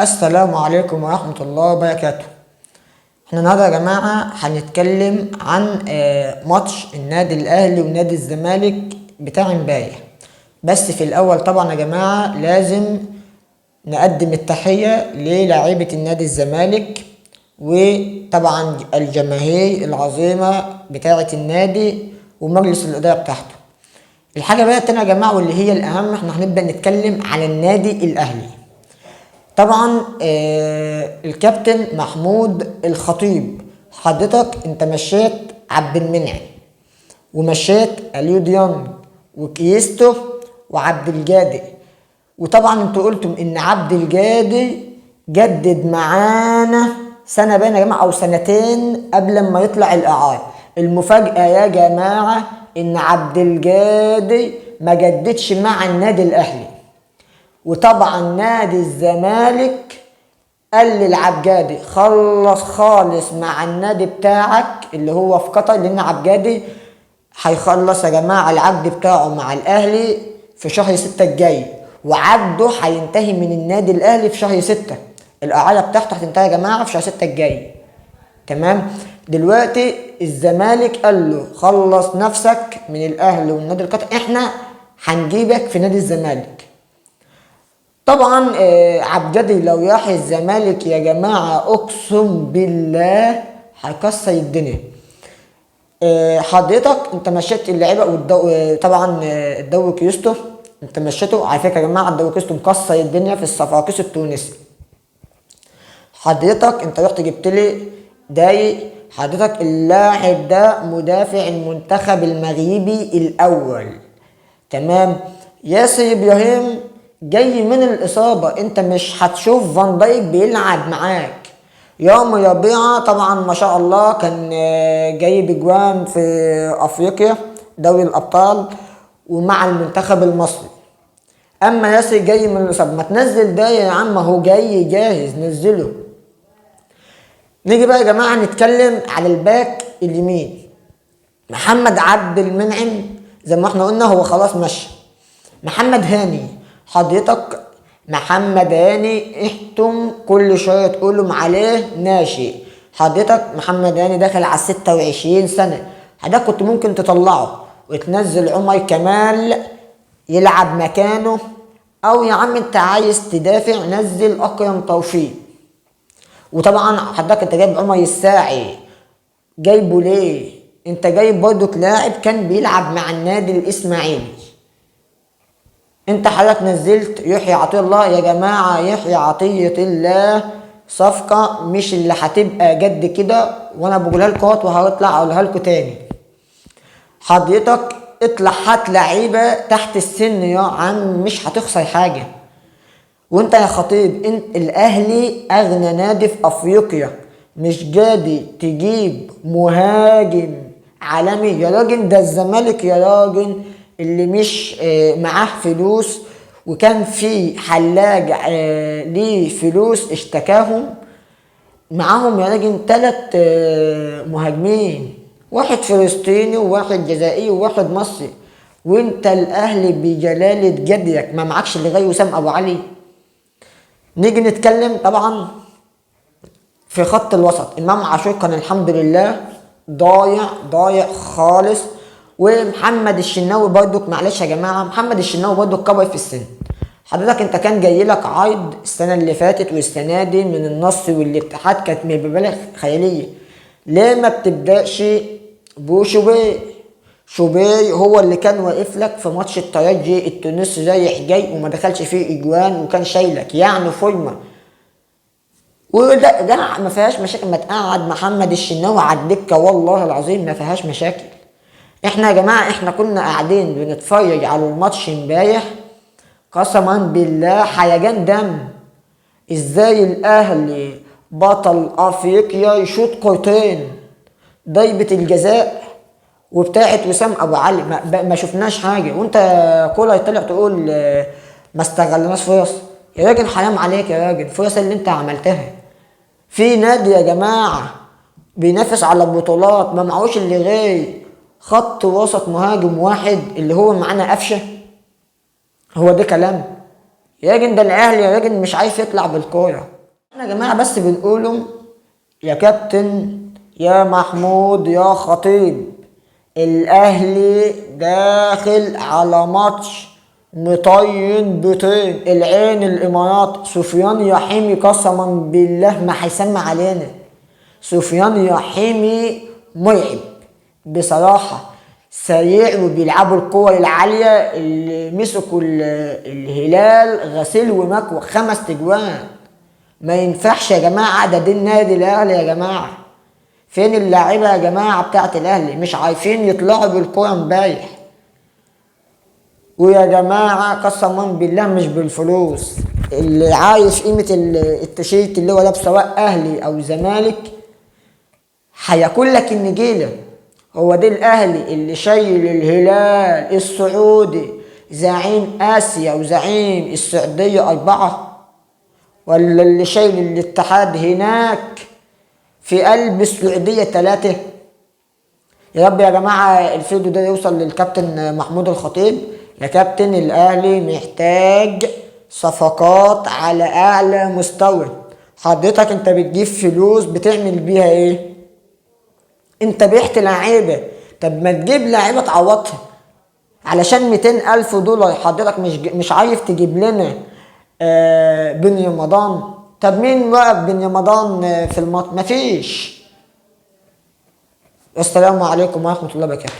السلام عليكم ورحمة الله وبركاته. احنا النهارده يا جماعة هنتكلم عن ماتش النادي الأهلي ونادي الزمالك بتاع امبارح. بس في الأول طبعا يا جماعة لازم نقدم التحية للاعيبة النادي الزمالك، وطبعا الجماهير العظيمة بتاعة النادي ومجلس الإدارة بتاعته. الحاجة بقى التانية يا جماعة واللي هي الأهم، احنا هنبدأ نتكلم على النادي الأهلي. طبعا الكابتن محمود الخطيب، حضرتك انت مشيت عبد المنعم ومشيت اليو ديانج وكيستو وعبد الجادي، وطبعا انتوا قلتم ان عبد الجادي جدد معانا سنة باين يا جماعة او سنتين قبل ما يطلع الاعارة. المفاجاة يا جماعة ان عبد الجادي ما جددش مع النادي الاهلي، وطبعا نادي الزمالك قال للعبجادي خلص خالص مع النادي بتاعك اللي هو في قطر، لان عبجادي هيخلص يا جماعة العقد بتاعه مع الاهلي في شهر 6 الجاي، وعقده هينتهي من النادي الاهلي في شهر 6، الاعارة بتاعته هتنتهي يا جماعة في شهر 6 الجاي. تمام. دلوقتي الزمالك قال له خلص نفسك من الاهلي والنادي القطري، احنا هنجيبك في نادي الزمالك. طبعا عبجدي لو راح الزمالك يا جماعة اقسم بالله هيكسر الدنيا. حضرتك انت مشيت اللعيبة طبعا الدوري كيوستو انت مشيته على فكرة يا جماعة، الدوري كيوستو مكسر الدنيا في الصفاقس التونسي. حضرتك انت رحت جبت لي داي، حضرتك اللاعب ده مدافع المنتخب المغربي الاول. تمام. ياسر ابراهيم جاي من الاصابة، انت مش هتشوف فان دايك بيلعب معاك. يوم ربيعة طبعا ما شاء الله كان جاي بجوان في افريقيا دوري الابطال ومع المنتخب المصري. اما ياسر جاي من الاصابة، ما تنزل ده يا عم، هو جاي جاهز نزله. نيجي بقى يا جماعة نتكلم على الباك اليمين، محمد عبد المنعم زي ما احنا قلنا هو خلاص مشى. محمد هاني، حضرتك محمد هاني احتم كل شوية تقولوا عليه ناشئ. حضرتك محمد هاني داخل على 26 سنة، حضرتك كنت ممكن تطلعه وتنزل عمر كمال يلعب مكانه، او يا عم انت عايز تدافع نزل اكرم توفيق. وطبعا حضرتك انت جايب عمر الساعي، جايبه ليه؟ انت جايب برضك لاعب كان بيلعب مع النادي الاسماعيلي. انت حضرتك نزلت يحيى عطية الله. يا جماعة يحيى عطية الله صفقة مش اللي هتبقى جد كده، وانا بقولها لكم اهوت وهطلع اقولها لكم تاني. حضرتك اطلع هات لعيبة تحت السن يا عم، مش هتخسر حاجة. وانت يا خطيب انت الاهلي اغنى نادي في افريقيا، مش جادي تجيب مهاجم عالمي يا راجل. ده الزمالك يا راجل اللي مش معاه فلوس، وكان في حلاج ليه فلوس اشتكاهم معاهم يا راجل 3 مهاجمين، واحد فلسطيني وواحد جزائري وواحد مصري، وانت الاهلي بجلالة جدك ما معكش اللي غير وسام ابو علي. نيجي نتكلم طبعا في خط الوسط، امام عاشور كان الحمد لله ضايع ضايع خالص، ومحمد الشناوي برضك معلش يا جماعة محمد الشناوي برضك كبر في السن. حضرتك انت كان جاي لك عرض السنة اللي فاتت والسنة دي من النصر والاتحاد كانت بمبالغ خيالية، ليه ما بتبداش بشوبير؟ شوبير هو اللي كان واقف لك في ماتش الترجي التونسي رايح جاي وما دخلش فيه اجوان وكان شايلك يعني فورمه، وده ده ما فيهاش مشاكل. ما تقعد محمد الشناوي على الدكة والله العظيم ما فيهاش مشاكل. احنا يا جماعة احنا كنا قاعدين بنتفرج على الماتش امبارح، قسما بالله حيجان دم. ازاي الاهلي بطل افريقيا يشوط كورتين ضربة الجزاء وبتاعت وسام ابو علي، ما شفناش حاجة، وانت كولر طلع تقول ما استغلناش فرص. يا راجل حرام عليك يا راجل، الفرص اللي انت عملتها في نادي يا جماعة بينافس على بطولات ما معهوش اللي غير خط وسط مهاجم واحد اللي هو معانا قفشه. هو ده كلام يا راجل ده الاهلي يا راجل مش عايز يطلع بالكورة. احنا يا جماعة بس بنقوله يا كابتن يا محمود يا خطيب، الاهلي داخل على ماتش مطين بطين، العين الامارات. سفيان يحيمي قسما بالله ما هيسمع علينا. سفيان يحيمي مرعب بصراحة، سريع وبيلعبوا الكور العالية اللي مسكوا الهلال غسيل ومكوى 5 تجوان. ما ينفعش يا جماعة، ده النادي الاهلي يا جماعة. فين اللاعيبة يا جماعة بتاعت الاهلي؟ مش عارفين يطلعوا بالكورة امبارح. ويا جماعة قسما بالله مش بالفلوس، اللي عايش قيمة التيشيرت اللي هو لابسه سواء اهلي او زمالك هياكل لك النجيلة. هو ده الاهلي اللي شايل الهلال السعودي زعيم اسيا وزعيم السعودية 4، ولا اللي شايل الاتحاد هناك في قلب السعودية 3؟ يا رب يا جماعة الفيديو ده يوصل للكابتن محمود الخطيب. يا كابتن الاهلي محتاج صفقات على اعلى مستوى. حضرتك انت بتجيب فلوس بتعمل بيها ايه؟ انت بعت لعيبة، طب ما تجيب لعيبة تعوضها. علشان 200,000 دولار حضرتك مش عارف تجيب لنا بن رمضان. طب مين وقف بن رمضان في الماتش؟ مفيش. والسلام عليكم ورحمة الله وبركاته.